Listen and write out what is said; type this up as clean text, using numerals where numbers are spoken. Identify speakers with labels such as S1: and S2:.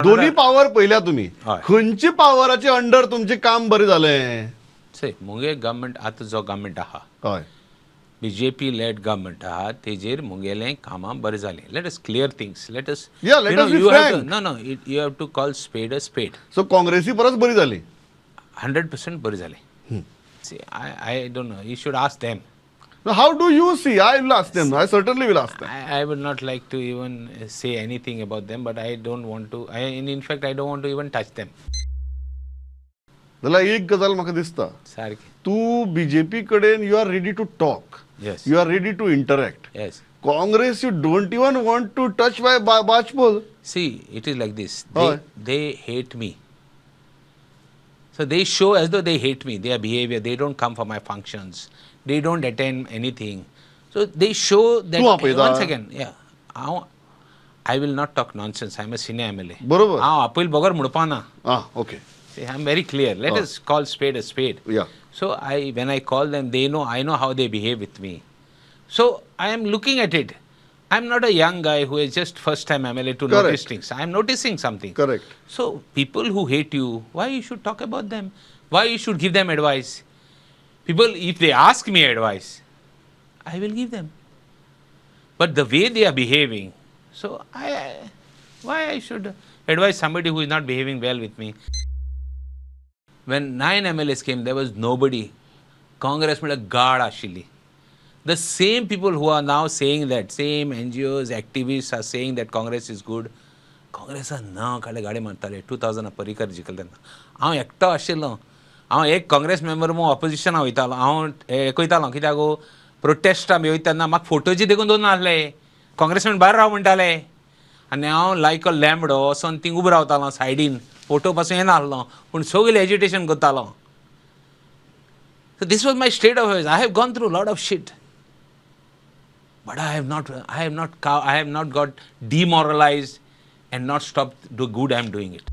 S1: दोन्ही पावर पळयल्या तुमी.
S2: हय.
S1: खंयची पावराचे अंडर तुमचें काम बरें जालें?
S2: से मुगे गव्हर्मेंट, आतां जो गव्हर्मेंट आहा,
S1: हय,
S2: बीजेपी लेड गव्हर्मेंट आहा, तेजेर मुगेलें कामां बरें जालें. Let us clear things, let us
S1: Yeah, let us be frank.
S2: No, no, you have to call spade a spade.
S1: So काँग्रेसी परस बरी जाली?
S2: 100% बरें जालें. See, I don't know, you should ask them.
S1: How do you see? I will ask them. I certainly will ask them.
S2: I would not like to even say anything about them, but I don't want to. In fact, I don't want to even touch them.
S1: जाल्यार एक गजाल म्हाका दिसता,
S2: सारकें.
S1: तूं BJP कडेन you are ready to talk.
S2: Yes.
S1: You are ready to interact.
S2: Yes.
S1: Congress you don't even want to touch by बाजपोल.
S2: See, it is like this. They,
S1: Oi.
S2: They hate me. So they show as though they hate me, their behavior. They don't come for my functions. They don't attend anything. So they show that.
S1: तूं आपयता?
S2: Once again, yeah. हांव, I will not talk nonsense. I am a senior MLA.
S1: बरोबर.
S2: हांव आपयल बगर म्हणपा ना.
S1: आं, okay.
S2: See, I'm very clear. Let us call spade a spade. So I, when I call them, they know, I know how they behave with me. So I am looking at it. I'm not a young guy who is just first time MLA to
S1: Correct.
S2: Notice things. I'm noticing something.
S1: Correct.
S2: So people who hate you, why you should talk about them? Why you should give them advice? People, if they ask me advice, I will give them. But the way they are behaving, so I, why I should advise somebody who is not behaving well with me? When 9 MLAs came, there was nobody. Congress म्हळ्यार गाड आशिल्ली. The same people who are now saying that, same NGOs, activists are saying that Congress is good. काँग्रेसान नांव काडलें, गाडी मारताले. 2000 पर्रीकर जिखले तेन्ना हांव एकटो आशिल्लो. हांव एक काँग्रेस मेंबर म्हूण ऑपोजिशना वयतालो. हांव हें वयतालो कित्याक प्रोटेस्टा बी वयता तेन्ना म्हाका फोटोची देखून दवरनासले. काँग्रेसमॅन भायर राव म्हणटाले आनी हांव लायक अ लेंबडो वचोन थिंग उबो रावतालो सायडीन. फोटो पासून येनासलो पूण सगळें एजिटेशन करतालो. So this was my state of affairs. I have gone through a lot of shit. But I have not got demoralized and not stopped the good I am doing it.